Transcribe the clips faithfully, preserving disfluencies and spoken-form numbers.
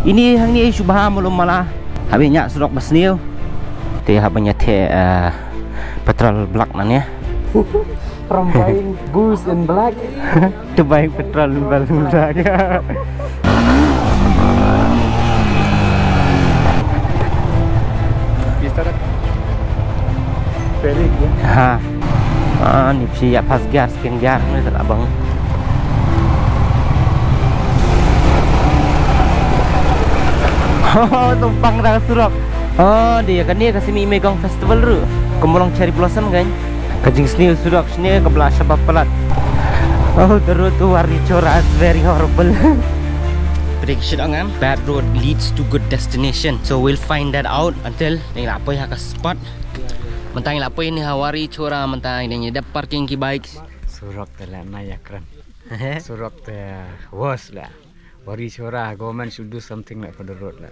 Ini hangne shu bha malu mala. Hap ïa ñiah surok ba sniew. Te hap ban ïa theh, eh, petrol black nangne. From buying booze in black to buying petrol in black. Ha. Ah, ni phi ïa first gear, second gear, ni tak abang. Oh, tumpang da surok. Oh, dei kane ka simi Megong Festival ruh. Ka mulong cherry blossom kan. Ka jingsniew surok sniew ka bla shabab palat. Oh, the road to Wari Chora is very horrible. Prediction ngam. Bad road leads to good destination. So we'll find that out until ngi la poi ha ka spot. Mynta ngi la poi ni ha Wari Chora mynta ngi dep parking ki bike. Surok te la na ïa kren. Surok te worse la. Wari Chora, government should do something like for the road la.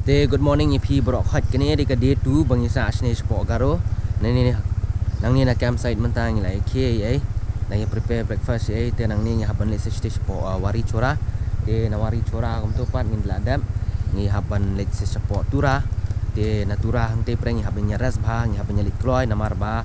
Te good morning ïa phi baroh khoit, kane dei ka day two ba ngi sah shane shapoh Garo. Nangne, nangne na campsite mynta ngi la ïa khie ïa, la ïa prepare breakfast ïa, te nangne ngi hap ban leit sa shatei shapoh, ah, Wari Chora. Te na Wari Chora kumto pat ngin lah dep ngi hap ban leit sa shapoh Tura. Te na Tura hangtei pyrshah ngi hap ban ïa rest bha, ngi hap ban ïa leit kloi namar ba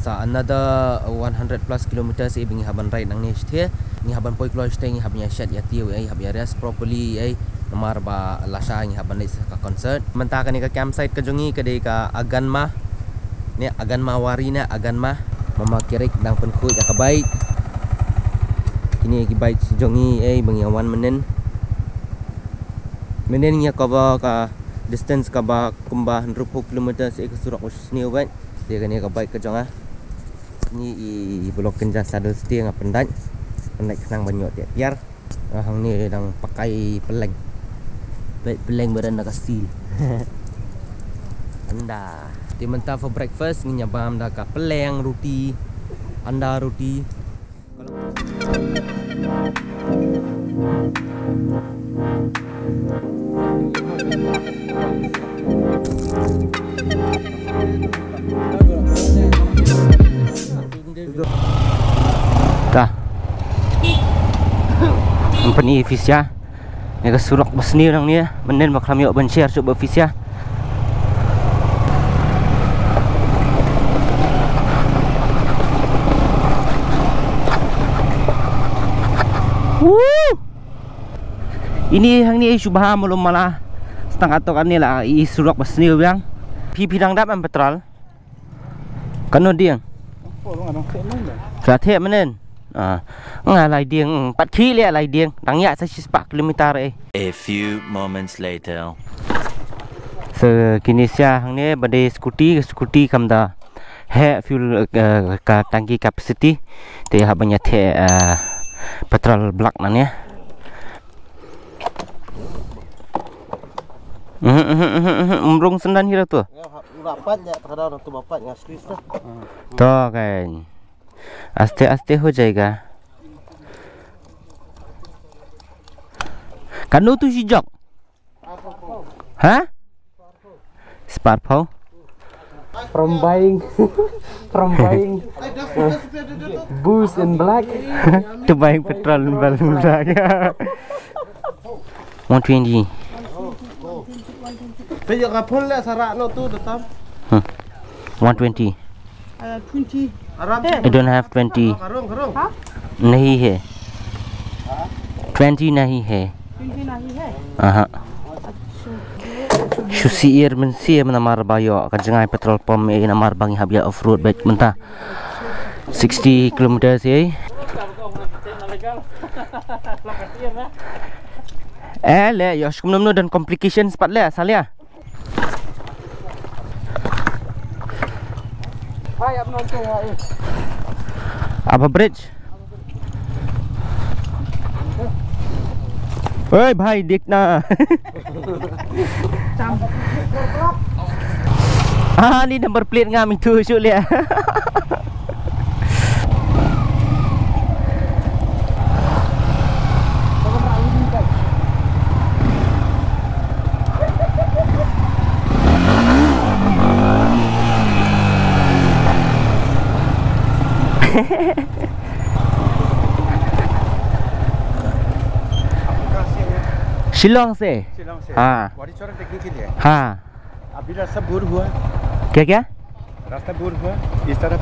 sa another one hundred plus kilometers ïa ba ngi hap ban ride nangne shatei. Ngi hap ban poi kloi shatei, ngi hap ban ïa shet ïa tiew ïa, hap ïa rest properly ïa. Namar ba lashai ngi hap ban leit sa ka concert. Mynta kane ka campsite ka jong ngi ka dei ka Aganma. Ne Aganma Wari ne Aganma. Mama Kerik dang pynkhuid ïa ka bike. Kine ki bike jong ngi ïa ba ngi wan mynnin. Mynnin ngi ïa cover ka distance kaba kumba hynriewphew kilometer ïa ka surok ba sniew bad. Te kane ka bike ka jong nga. Ngi i block kynja saddle shatei nga pyndait. Pyndait khnang ban ïoh te piar. Ah, hangne dang pakai peleng. Pe-, peleng badan da ka steel. Anda. Te mynta for breakfast ngi ïa bam da ka peleng roti. Anda roti. Ta. Company office ïa. Ïa ka surok ba sniew nangne, mynnin ba kham ïoh ban share shuh ba office ïa. Woo! Ini hangne shu bha malu mala. Stang kato kane la i surok ba sniew biang. Phi phi dang dap em petrol. Kano dieng? Sa theh mynnin. Ah, nga lai dieng, mm, pat khih leh lai dieng. Dang ïa sa shispah kilometer eh. A few moments later. So kine sha hangne ba dei scooty, scooty kam da heh fuel, eh, ka tangki capacity. Te hap ban ïa theh, eh, petrol black nangne. Mhm, mhm, mhm, mhm. Umrung sendan hira tu. Ura pat ïa, terkadang ura tu bapat ïa, squeeze tu. To kan. Aste aste ho jayega. Kanu tu si jok. Ha? Sparpau. From buying, from buying booze in black to buying petrol in black. One twenty. Pejak kapul le sarak no tu datang. Hmm. One twenty. Uh, twenty. Aram. I don't have twenty. Karung, karung. Nahi hai. Twenty nahi hai. Twenty nahi hai. Aha. Shu syiar mynsiem namar ba ïoh ka jngai petrol pump eh namar ba ngi hap ïa off road bad mynta sixty kilometers eh. Eh, leh ïoh shu kumno don complications pat leh salia. Aba bridge. Oi bhai, dik na. Ah, ni number plate ngam itu shu leh. शिलोंग से। शिलोंग से। हाँ। वारीछोरा देखने के लिए। हाँ। अभी रास्ता बोर हुआ। क्या क्या? रास्ता बोर हुआ इस तरफ।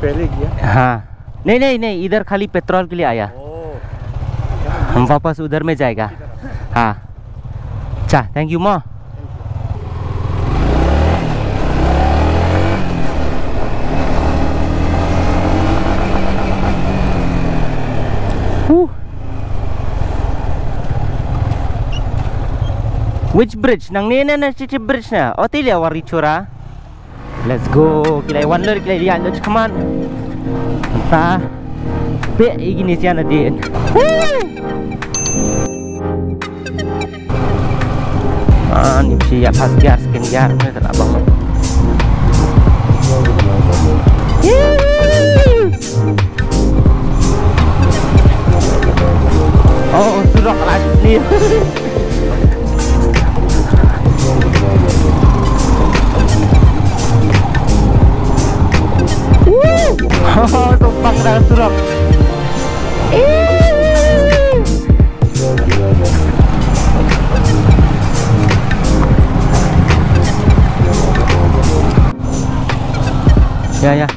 पहले गया। हाँ। नहीं नहीं नहीं, इधर खाली पेट्रोल के लिए आया। ओ। हम वापस उधर में जाएगा। हाँ। अच्छा, thank you, Ma. Whew. Which bridge? Nang ne ne ne chi chi bridge na? Oti le Wari Chura. Let's go. Ki la wan lor, ki la ïa lor kman. Ta. Pe igi ni sian adin. Woo! Ah, ni mesti ya first gear, second gear, ni tak abang. Oh, surok lagi ni. Woo! Oh, tumpang dah surok. Ya, ya.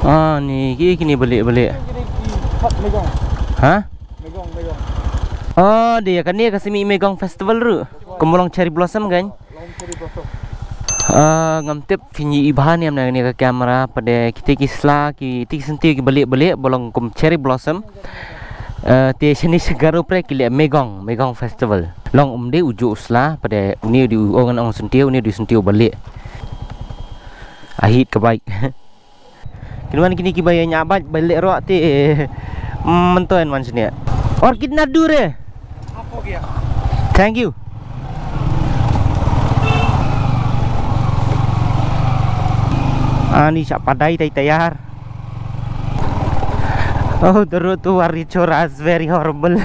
Ah, ni ki kini balik-balik. Ha? Oh, dia kan ni ka simi Megong Festival ru. Kemulong Cherry Blossom kan? Ah, ngam tip phin ïohi bha ne em na kane ka camera, pat de kiti ki sla, kiti ki syntiew ki balieh balieh ba long kum cherry blossom. Ah, te shane sha Garo Pyrshah ki leh Megong, Megong Festival. Long um dei u juh u sla, pat de une u dei u ong, ong syntiew, une u dei syntiew balieh. Ahit ka bike. Kin wan kini kiba ïa ñiah bike ba leh roh te, mm, mynta wan shane. Or kitna dur hai? Thank you. Ani sa padai tai tayar. Oh, the road to Wari Chora is very horrible.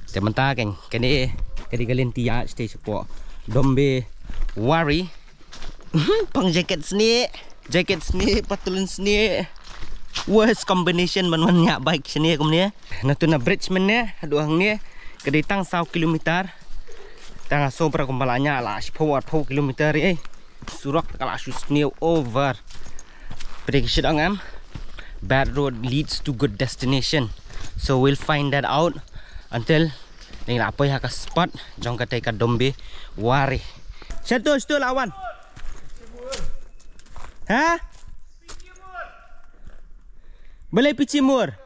Te mynta kan kane ka dei ka lynti ïaid sha te shapoh Dombey Wari. Pang jacket snieh, jacket snieh, patulun snieh. Worst combination ban wan ñiah bike shane kumne. Na tu na bridge mynne haduh hangne ka dei tang saw kilometer. Tang so para kumba la ñiah la shiphew arphew kilometer eh. Surok ka la shu sniew over. Pyrshah ong em, bad road leads to good destination. So we'll find that out. Until ngi la poi ha ka spot jong kata ka Dombey Wari. Shatu shatu lawan. Ha? Balei pichimur?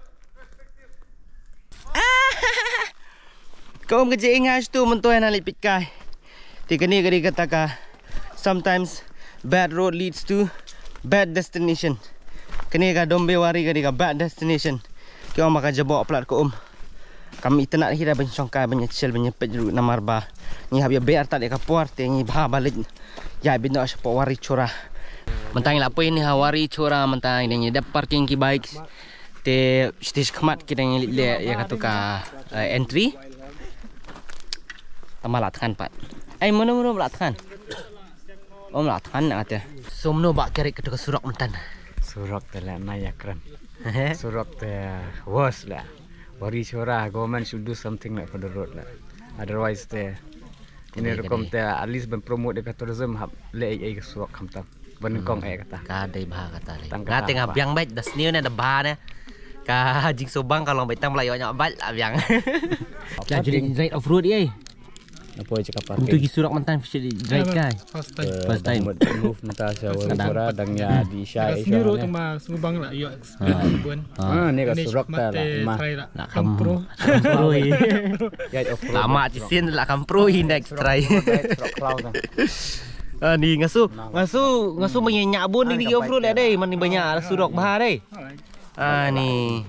Ka um ka jingïaid tu mynta na leit peit kai. Te kane ka dei kata ka, sometimes bad road leads to bad destination. Kane ka Dombey Wari ka dei ka bad destination. Ki ong ba ka jaboh plat ka um. Kam itynnad hi da ban shong kai ban ïachill ban ïapeit ruh namar ba ngi hap ïa beh artat ïa ka por te ngi bha ba leit ïa beit noh shapoh Wari Chora. Mynta ngi la poi ne ha Wari Chora mynta ngi dep parking ki bike. Te stage khmat ki dang leh ïa katu ka, eh, entry. Tama la than pat. Ai mano mano la than. Om la than na te. Somno ba kerek katu ka surok myntan. Surok te la na ïa kren. Surok te worse la. Wari Chora, government should do something like for the road la. Otherwise te ini rukom te at least ban promote ka tourism hap leh ei ei ka surok khamtam. Ban kong eh kata. Ka dei bha kata le. Nga te nga biang bad da sniew ne da bha ne. Ka jingsobang ka long bad tang bla ïoh ñiah bad la biang. Ka jingdrive off road ei. Apo je kapar. Untuk ki surok myntan fishit drive kai. First time. First time. Move mynta sha Wari Chora dang ïa di sha. Sniew ruh tang ba sngewbang la ïoh. Ah, ni ka surok ta la ma. La kam pro. Pro. Lama ci sin la kam pro hi next try. Surok klau ta. Ah, ni ngasu, ngasu, ngasu manya nyak bun ni off road dei, man ni banyak surok bha dei. Ah, ni.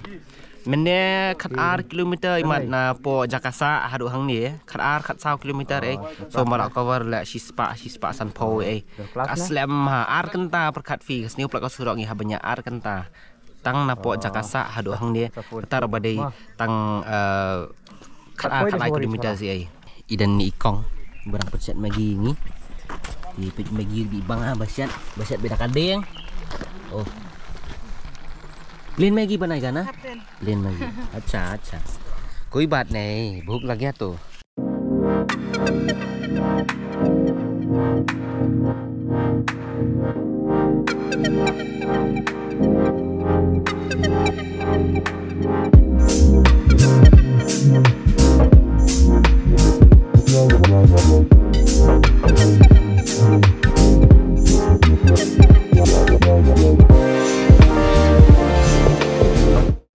Mynne khat ar kilometer imat na po Jakasa haduh hangne, khat ar khat saw kilometer eh. So ma la cover la shispah, shispah sanphew eh. Ka slem ha ar kynta pyrkhat phi, ka sniew pla ka surok ngi ha banya ar kynta. Tang na po Jakasa haduh hangne, kata ba dei tang, eh, khat ar khat lai kilometer si eh. I don ni i kong ba dang pynshad Maggi ngi. I peit Maggi bi bang ah, ba shad, ba shad ba da ka deng. Oh. Plain Maggi ban ai ka na? Plain Maggi. Acha, acha. Koi baat nahi, bhuk lag gaya to.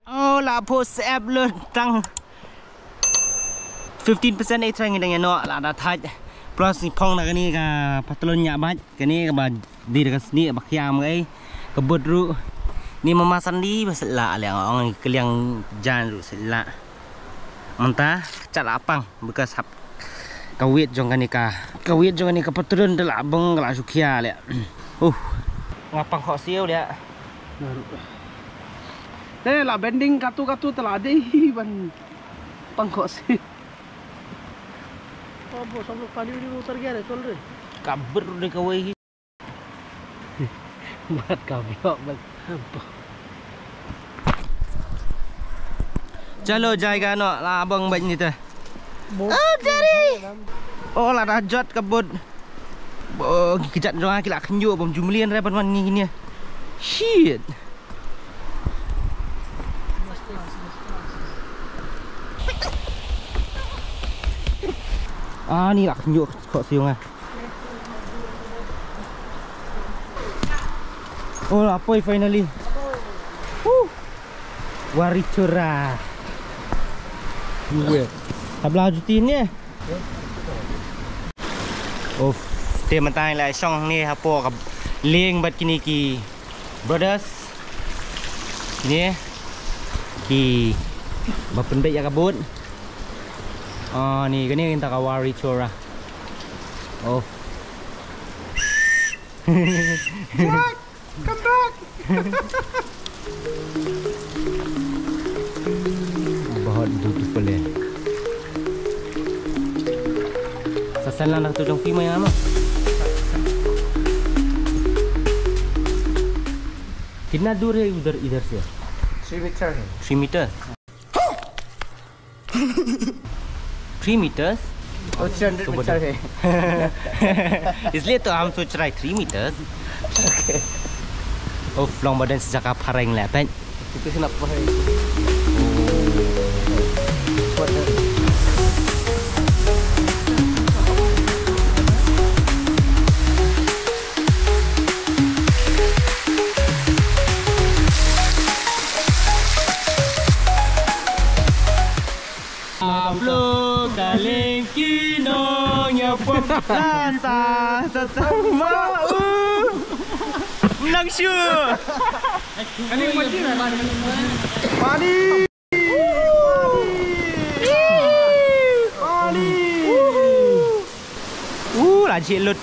Oh, la pho sep lut tang fifteen percent eh, trai ngi dang ïa noh la da thait. Plus ngi phong na kane ka patlon nya bait, kane ka ba dei da ka snieh ba khiam ka ei, ka bud ruh. Ni mama sandi ba sla leh, ong ka liang jan ruh sla. Mynta ka chat la pang, because hap ka weight jong kane ka, ka weight jong kane ka patlon da la bang ka la shu khia leh. Uh. Nga pang khoh siew leh. Te la bending katu katu te la dei ban pang khoh siew. Oh, bro, सब लोग पानी उनी में उतर गया रे, चल रे। Ka bud ruh dei kawei hi. Bat ka block bat. Chalo, jai ka noh, la bang bait ni te. Oh, Jerry. Oh, la da jot ka bud. Oh, ki kjat jong nga ki la khyndiat bym ju mlien re ban wan ngi kine. Shit. Ah, ni la khyndiat khoh siew nga. Oh, la poi finally. Huh. Wari Chora. Weh. Tabla jutin ni. Of. Te mynta la shong ni hapoh ka lieng bad kine ki brothers. Ni ki ba pynbeit ïa ka bud. Ah, ni kane kita ka Wari Chora. Of. Jack, come back. बहुत ब्यूटीफुल है। Sa sel na tu jong phi ma ïa ma. कितना दूर है उधर, इधर से? Three meter है। Three meter। Three meters? Oh, three hundred meter है। इसलिए तो हम सोच रहा है three meters। Okay। Oh, long badan sejak apa ring lepen? Itu kenapa hai? Aplo kaleng ki nong ïa pom la sa sa sa ma u. Nang shu. Kaleng mati na. Pani. Pani. Pani. Uh, la jik lut.